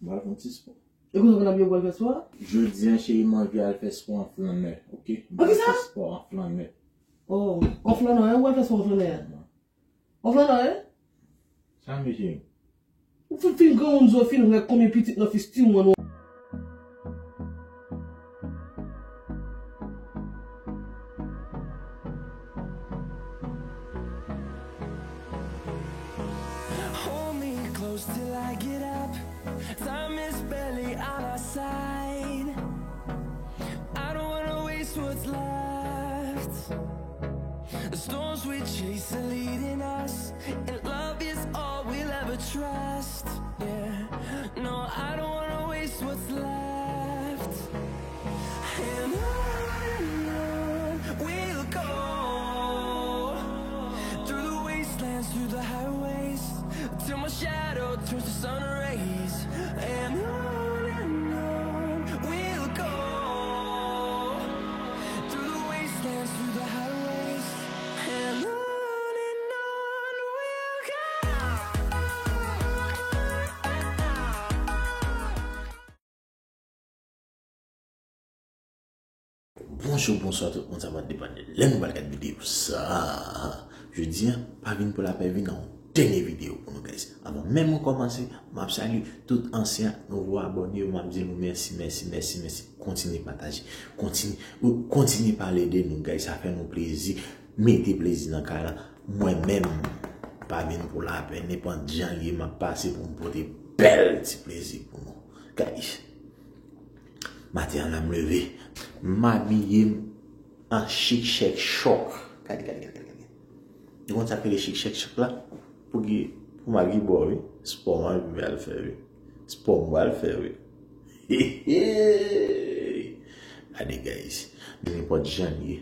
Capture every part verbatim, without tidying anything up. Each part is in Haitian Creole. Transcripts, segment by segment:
M pral fè yon ti spò. E kote w konn ap ye w pral fè spò a? Jodi a, cheri, m anvi al fè spò an flannè, oke? M pral fè spò an flannè. Oh, an flannè, wi, w al fè spò an flannè a? An flannè, wi? Sa m ye, cheri? Ou fin, fin granmoun, zo fin wè konbyen pitit nan fistiyè w an. Hold me close till I get up. Time is barely on our side. I don't wanna waste what's left. The storms we chase are leading us, and love is all we'll ever trust. Yeah, no, I don't wanna waste what's left. And on and on we'll go, through the wastelands, through the highways, till my shadow turns to sun rays. And on and on we'll go, through the wastelands, through the highways, and on and on we'll go. Bonjou, bonswa tout moun, sa va depann de lè nou pral gad videyo sa. Jodi a, pa vin pou lapè, vin nan yon dènye videyo pou nou, guys. Avan menm mwen kòmanse, m ap salye tout ansyen ak nouvo abòne yo, m ap di nou mèsi, mèsi, mèsi, mèsi. Kontinye pataje, kontinye, kontinye pale de nou, guys, sa fè nou plezi. Mete plezi nan kay la. Mwen menm, pa vin pou lapè, nenpòt jan l ye, m ap pase pou m pote bèl ti plezi pou nou, guys. Maten an la m leve, m abiye m an chik chèk chòk. Gade, gade, gade, gade, gade. Ou konn sa k rele chik chèk chòk la? Pou ki, pou m al ki bò, wi. Spò m anvi al fè, wi. Spò m pral fè, wi. Hey, hey. Gade, guys. Nenpòt jan l ye,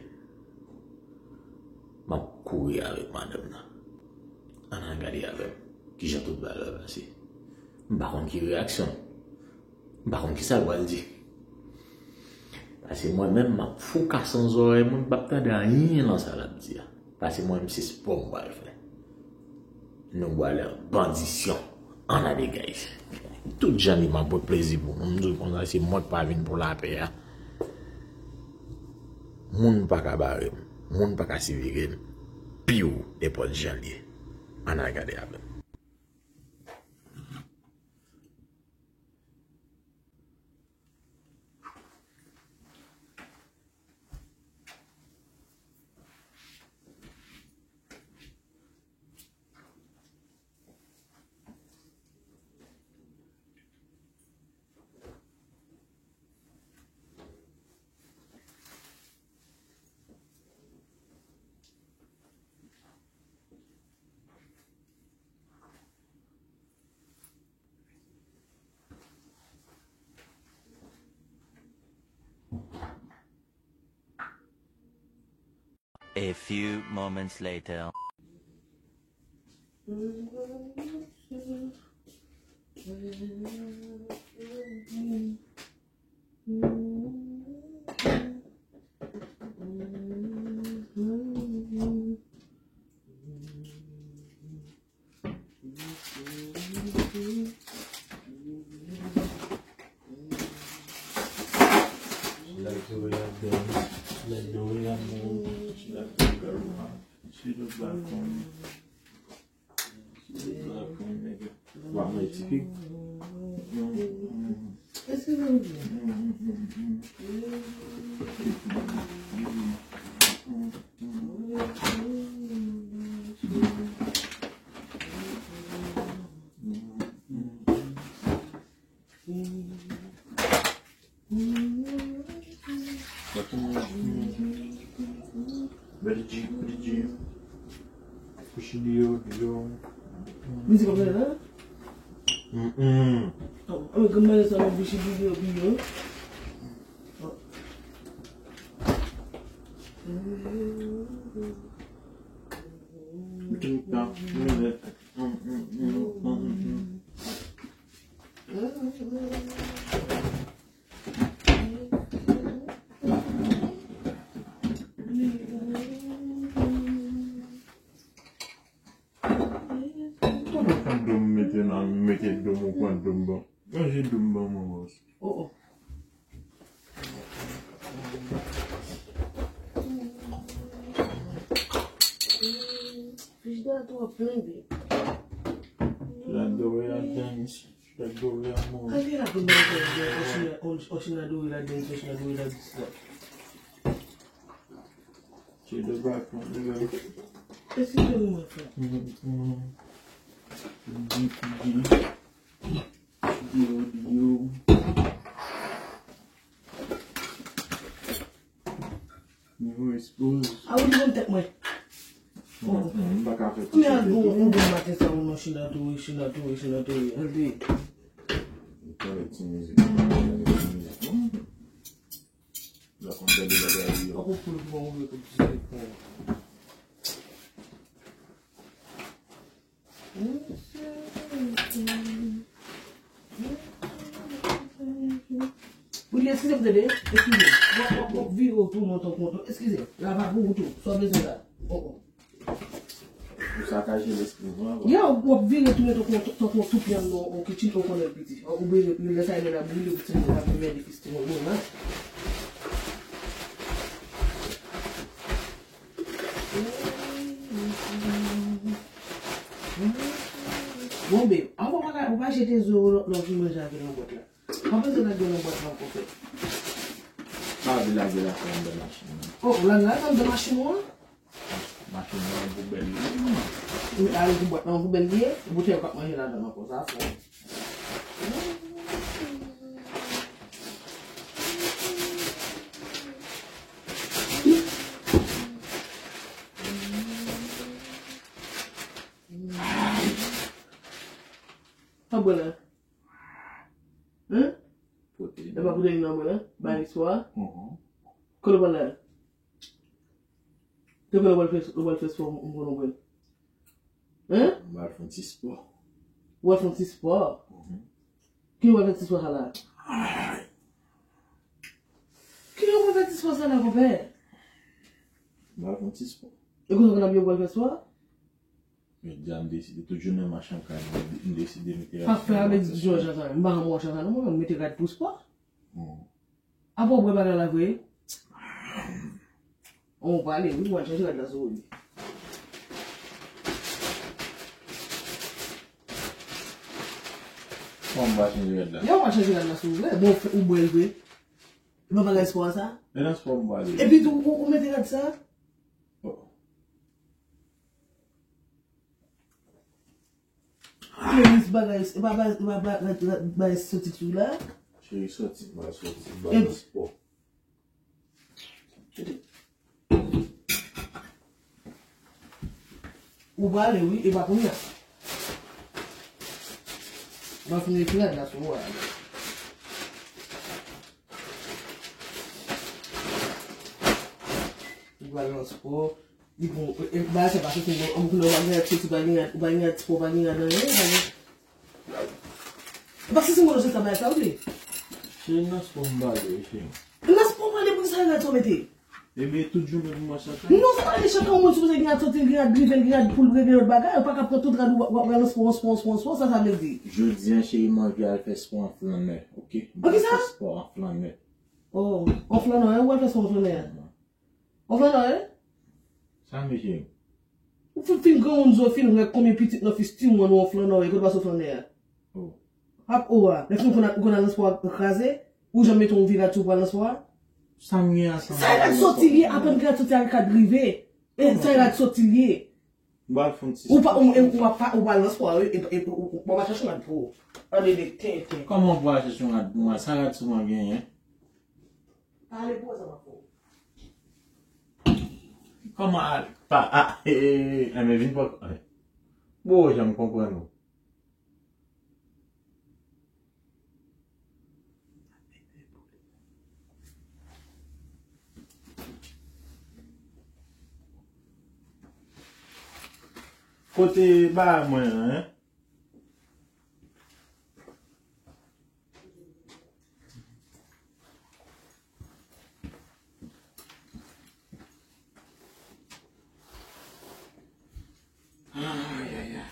m ap kouri avèk madanm nan. Ann al gade avè m kijan tout bagay la pase. M pa konn ki reyaksyon l. M pa konn kisa l pral di. Paske mwen menm, m ap foukason zòrèy mwen, m p ap tande anyen nan sa l ap di a. Paske mwen menm, se spò m pral fè. Nou pral an bandisyon. Ann ale, guys. Tout jan li, m ap pote plezi pou nou. M di w konsa, se mwen k pa vin pou lapè a. Moun pa ka bare m. Moun pa ka sivire m. Piw, nenpòt jan l ye. Ann al gade avè m. A few moments later. She like the way I dance. She like the way I move. She like the girl, man. She look like, um, she look like, um, nigga. Wa mwen tipik. Bèl G, bèl G. Mizik ap fè la? Mm-mm. Oh, oh, grann madanm sa, nou bichi biyo, biyo. Oh. Mizik la, mizik. Mm, mm, mm, mm, mm, mm. Kòman pran dlo m mete nan, mete dlo m ou pran dlo m bon. Manje dou m ban mwen, bòs. Oh, oh. Frijidè a twò plen, babe. Frijidè a dore ladan, mesye. Frijidè a dore a mò. Ann vin la pou nou fè yon ochina, ochina dore ladan, ochina dore ladan. Che de bakon, de. Eskize mwen, frè. Mm, mm. Di, di. Di yo, di yo. Nivo ekspoze. A ou di bon tèt mwen. M pa ka fè ti. Kounya al gon, on bon maten sa, ou nan china toure, china toure, china toure. Al de. Ou tande ti mizik, ou tande ti mizik. Ou la konn tande bagay yo. Pako pou l pran ou vle pou ti se pran. Wi, eskize m, tande. Eskize. W ap, w ap, w ap vire w tounen w tankou yon, eskize. Lavabo ou tou. Sa w bezwen la? Oh, oh. Ou sakaje lespri mwen, bro. Yo, w ap vire tounen tankou, tankou toupi anndan yon kitchen, ou konnen l piti. Ou bezwen, lè sa, lè l ap brile, ou tire, l ap mède fistèl ou, non, non. Bon, babe, ankò pa ka, ou pa jete zo lòt lè w fin manje avè l nan bwat la. Pa bezwen lage nan bwat la ankò, frè. Pa vle lage l ankò anndan machin nan. Oh, ou lage l anndan machin ou an? Machin nan poubèl li. Wi, ale pou bwat nan poubèl li ye, boutèy ou p ap manje ladan l ankò, sa fò. Pa bwè la. Hein? Pote. E pa pote li nan bwè la? Bay li swa. Mhm. Kote w pral la? Depi lè w pral fè, w pral fè spò, m konnen w pral. Hein? M pral fè yon ti spò. W pral fè yon ti spò? Mhm. Ki w pral fè ti spò sa la? Ki w pral fè ti spò sa la, konpè? M pral fè yon ti spò. E kote w konn ap ye w pral fè spò? Jodi a, m deside, tout jounen m mache an kay, m, m deside mete. Pa fè avèk Jòj sa, m pa janm wè w chanje non, mwen menm, mete rad pou spò. Hmm. Apa w bwè bagay la vre? Ou pale, wi, w al chanje rad la sou ou, wi. Kòman m pa chanje rad la? Yo, w al chanje rad la sou ou vre. Bon, ou bwè l vre. E pa bagay spò a sa? E nan spò m pale. Epi tou, ou, ou mete rad sa? Oh. Playlist bagay, e pa ba-, e pa ba-, ba-, ba-, bagay soti sou la. Cheri, soti, m al soti, m al nan spò. Ou prale, wi, e pa kounye a. M ap fini ekri la sou ou a. Ou pral nan spò. Li bon, e, e, bagay sa pa soti, bon, anpil lè w pa gen rad soti, pa gen rad, ou pa gen rad spò, pa gen rad anyen, pa gen. E pa soti mwen nan sòs la bagay sa, ou vle? Se nan spò m pale, cheri. Nan spò m pale, pou ki sa rad sa w mete? Ebyen, tout jounen pou mwen chak. Non, se pa de chak moun sipoze gen rad soti, gen rad drive, gen rad pou l regle lòt bagay, ou pa ka pran tout rad ou, w ap pran nan spò, spò, spò, spò, sa, sa vle di? Jodi a, cheri, m anvi al fè spò an flannè, oke? M pral fè spò an flannè. Oh, an flannè, ou al fè spò an flannè? An flannè, wi? Sa m ye, cheri? Ou fin, fin granmoun, zo fin wè konbyen pitit nan fistèl ou an, ou an flannè, wi, kote w pase w flannè a? Oh. Ap o a, lè fin ou konn al, ou konn al nan spò a kraze, ou janm mete yon vye rad sou ou pral nan spò a? Sa m gen ansanm? Sa e rad soti l ye, aprann ki rad soti a ka drive. E sa e rad soti l ye. M pral fè yon ti. Ou pa, ou, e, ou pa, ou pral nan spò a, wi, e, e, ou, ou, ou, bon, m a chèche yon rad pou ou. Ande de tenten. Kòman w pral chèche yon rad pou mwen? Sa rad sou mwen genyen? Pale pou wè sa m ap fè w. Kòman al pa a, e, e, e, enben vin pran. Bon, jan m konprann ou. Kote ba mwen an, en? Ay, ay, ay.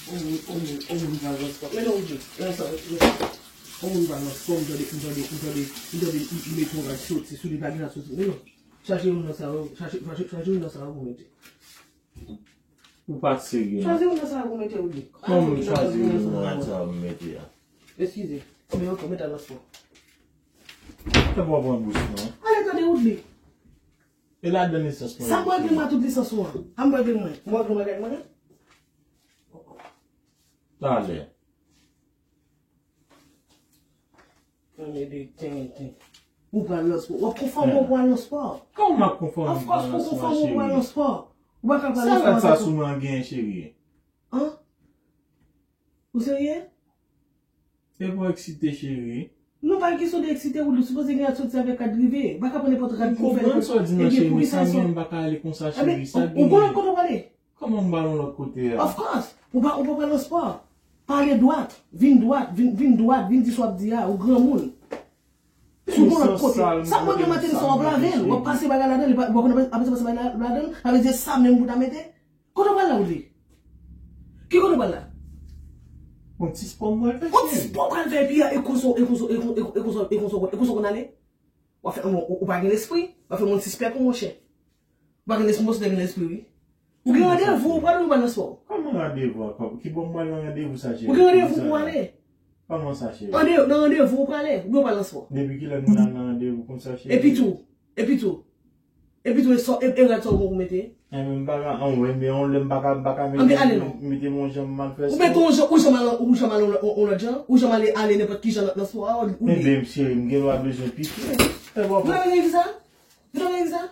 Oh, oh, oh, oh, Men non, Woodley, men sa, men sa. Yon moun pa nan spò, m tande, m tande, m tande, m tande, m met yon rad soti sou li, pa gen rad soti, men non. Chache youn nan sa yo, chache, chache, chache youn nan sa yo pou mete. Ou pa serye, non. Chwazi youn nan sa yo pou mete, Woodley. Kòman m chwazi youn nan sa yo pou mete a? Eskize. Men ok, mete a nan spò. Fè bò pran bous, non. Ale tande, Woodley. E ladan lisans mwen. Sa m pral gen mwen tout lisans ou an. A m pral gen mwen. M pral gen mwen kay mwen. Talè. Tande de tenten. Ou pral nan spò. W ap konfòme w pou al nan spò. Kòman m ap konfòme m pou al nan spò, cheri? Of course, pou konfòme w pou al nan spò. Ou pa ka pral nan spò. Sa rad sa sou mwen an genyen, cheri? An? Ou serye? E pa eksite, cheri. Non, pa kesyon de eksite, ou sipoze gen rad soti avèk rad rive. Ou pa ka pran nenpòt rad pou fè nenpòt. M konprann sa w di m nan, cheri, men sa genyen, m pa ka ale konsa, cheri. Sa genyen. Ou konnen kote w prale? Kòman m ba yon lòt kote a? Of course. Ou pa, ou pa pral nan spò. Pale dwat. Vin dwat. Vin, vin dwat. Vin di sa w ap di a. Ou granmoun. Si w gon lòt kote. Sa mwen gen maten sa w ap lave l. W ap pase bagay ladan l. Ou pa konnen apre sa pase bagay ladan l. Sa vle di sa menm pou ta mete. Kote w pral la, Woodley? Ki kote w pral la? Yon ti spò m pral fè, cheri. Yon ti spò w pral fè, epi e konsa, e konsa, e konsa, e konsa, e konsa, e konsa w konn ale? W ap fè, ou, ou pa gen lespri, w ap fè moun sispèk ou, monchè. Ou pa gen lespri, monchè, ou gen lespri, wi. Ou gen randevou, ou pral ou pral nan spò? Kòman randevou ankò? Ki bò m pral nan randevou sa, cheri? Ou gen randevou pou ale? Kòman sa, cheri? Nan randevou ou prale, oubyen ou pral nan spò? Depi kilè nou nan randevou konsa, cheri? Epi tou, epi tou, epi tou, e rad sa ou gen pou mete? Enben, m pa ka, anben, yon lè m pa ka, m pa ka mete, mete yon jan m al fè spò. Ou mete yon jan, ou janm al, ou janm al yon lòt jan, ou janm ale, ale nenpòt ki jan nan spò a, ou li. Enben, cheri, m gen dwa bezwen pi fre. Fè bò. Ou ta bezwen ki sa? Ou ta bezwen ki sa?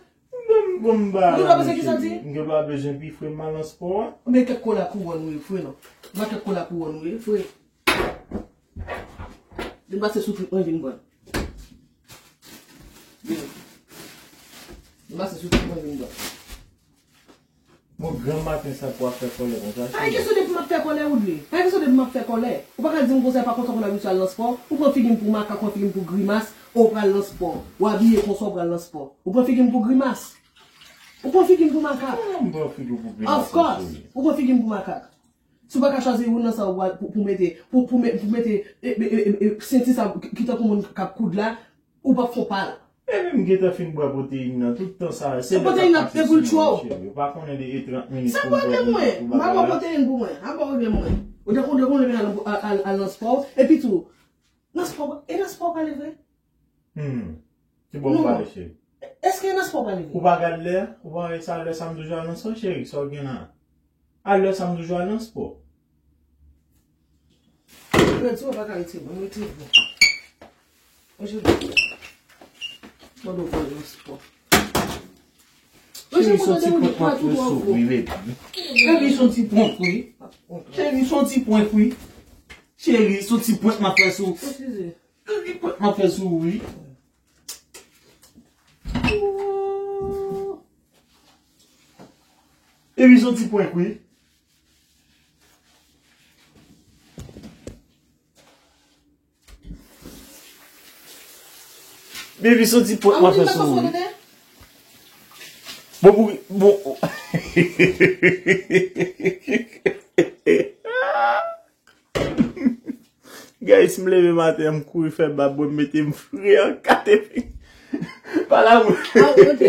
Bon, m ba. Ou ta bezwen ki sa di? M gen dwa bezwen pi fre m al nan spò a. Oubyen kèk kola kouwòn ou ye, fre non. M pa kèk kola kouwòn ou ye, fre. Vin pase sou trip mwen vin pran. Vin. Vin pase sou trip mwen vin pran. Bon, granm maten sa pou ap fè kòlè konsa, cheri. Pa gen kesyon de pou m ap fè kòlè, Woodley. Pa gen kesyon de pou m ap fè kòlè. Ou pa ka di m konsa, pa konsa konn abitye al nan spò. Ou pran figi m pou makak, ou pran figi m pou grimas, ou pral nan spò. Ou abiye konsa, ou pral nan spò. Ou pran figi m pou grimas. Ou pran figi m pou makak. Kòman m pran figi w pou grimas, cheri? Of course. Ou pran figi m pou makak. Si w pa ka chwazi youn nan sa yo pou, pou mete, pou, pou me-, pou mete, e, e, e, e, senti sa ki, ki tankou moun k ap koud la, ou p ap fè w pa la. Epi m gentan fin bwè pwoteyin nan tout tan sa. Se pwoteyin nan te pou l tchwe w. Cheri, ou pa konnen de e trant minit pou m bwè pwoteyin pou bagay la. Sa pwoblèm mwen? M pa bwè pwoteyin pou mwen. A pa pwoblèm mwen. Ou te konn, ou te konn al, al, al nan spò. Epi tou, nan spò, e nan spò w prale vre? Hmm. Ki bò m prale, cheri? Èske nan spò w prale vre? Ou pa gad lè? Ou pa wè sa lè sa m toujou al nan spò, cheri? Sa w gen la? A lè sa m toujou al nan spò. Mwen di w pa ka rete bon, rete bon. Mwen jodi. Mwen do pral nan spò. Cheri, se yon ti prank m ap fè sou ou, wi, baby. Baby, se yon ti prank, wi. Cheri, se yon ti prank, wi. Cheri, se yon ti prank m ap fè sou ou. Eskize. Epi prank m ap fè sou ou, wi. Epi se yon ti prank, wi. Baby, se yon ti prank m ap fè sou ou, wi. Bon, pou, bon. Guys, m leve maten an, m kouri fè bab mwen, m mete m fre an kat epi pa la mwen. Ah, ok.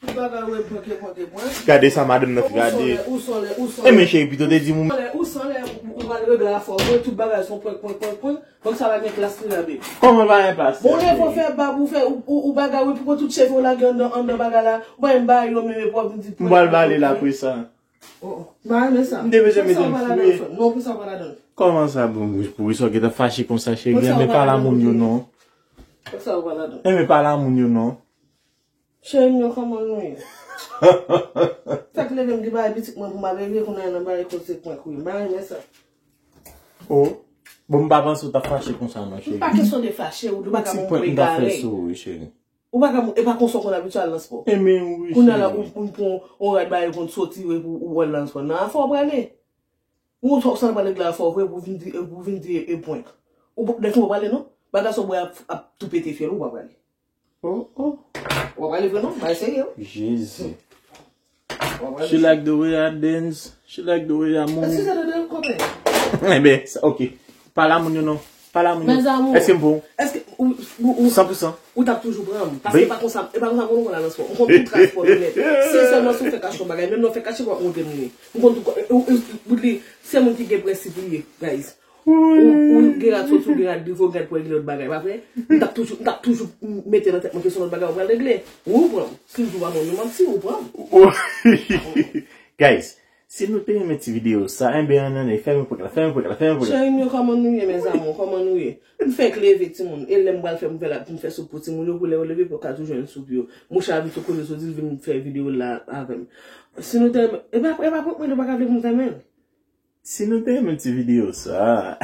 Tout bagay ou e pranke, pranke mwen. Gade sa madanm nan gade. Ou sanlè, ou sanlè, ou sanlè. E men cheri, pito te di moun. Ou sanlè, ou sanlè, ou, ou pral regle afè w vre, tout bagay se yon prank, prank, prank, prank. Prank sa pa gen klas li la, baby. Kòman pa gen klas? Bon, lè fò fè bab ou fè, ou, ou, ou bagay, ou epi pran tout cheve w lage anndan, anndan bagay la. Ou pa menm ba yo menm epi w ap vin di prank. M pral bale l apre sa. Oh, oh. M pa renmen sa. M te bezwen mete m fre. Non, pou sa w pa ladan. Kòman sa, bon, pou sa w gentan fache konsa, cheri? Enben pa la moun yo non. Pou sa w pa ladan. Enben pa la moun yo non. Cheri m yo, kòman nou ye? Fèk leve m di bagay pitit mwen pou m al regle, kounye a nan bagay koze prank wi. M pa renmen sa. Oh. Bon, m pa panse w t ap fache konsa non, cheri. M pa kesyon de fache, ou di w pa ka ban m pou egare. Yon ti prank m t ap fè sou ou, wi, cheri. Ou pa ka, e pa konsa w konn abitye al nan spò. Enben wi, cheri. Kounye a la, ou, ou pran yon rad bagay konn soti, epi ou, ou al nan spò. Nan afè w prale. Ou sa, sa w pral regle afè w vre, pou vin di, pou vin di e prank. Ou pa, dèfwa w prale non. Bagay sa w bwè ap, ap tou pete fyèl, ou pa prale. Oh, oh. Ou pa prale vre non, bagay serye wi. Jezi. Ou pa prale. She like the way I dance. She like the way I move. Eskize, tande, konpè. Enben, sa- ok. Pale a moun yo non. Pale a moun yo. Mes amours. Èske m bon? Èske ou, ou, ou, San pou san. Ou t ap toujou pran m? Paske e pa konsa, e pa konsa moun konn al nan spò. M konn tout tras spò yo nèt. Se sèlman si w fè kache yon bagay. Menm lè w fè kache, w ap montre m li. M konn tout. Ou, ou, ou, ou, se moun ki gen prensip li ye, guys. Ou, ou gen rad soti, ou gen rad rive, ou gen rad pou regle lòt bagay, pa vre? M t ap toujou, m t ap toujou mete nan tèt mwen ke se yon lòt bagay ou pral regle. Wi, ou pran m. Si m di w pa pran m, non, m ap di w pran m. Guys, si nou te renmen ti videyo sa, enben ann ale, fèmen pòt la, fèmen pòt la, fèmen pòt la. Cheri m yo, kòman nou ye, mes amours? Kòman nou ye? M fèk leve, timoun. E lè m pral fè, m fè la, m fè soup pou timoun yo, pou lè yo leve, pou yo ka toujou jwenn soup yo. Mouche a vin sou koze sou di l vin fè videyo la avè m. Si nou te renmen, e pa, e pa pwòp mwen, nou pa ka vle pou m fèmen l. Si nou te renmen ti videyo sa,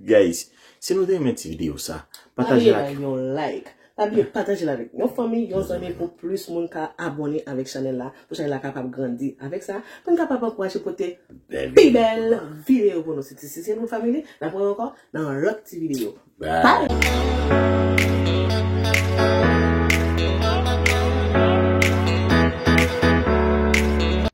guys, si nou te renmen ti videyo sa, pataje l ak. Yon like. Pa bliye pataje l avèk yon fanmi, yon zanmi pou plis moun ka abòne avèk chanèl la, pou chanèl la kapab grandi. Avèk sa, pou n kapab ankouraje pote pi bèl videyo pou nou. Se ti sisi nou fanmi li, n ap wè ankò nan lòt ti videyo. Bye!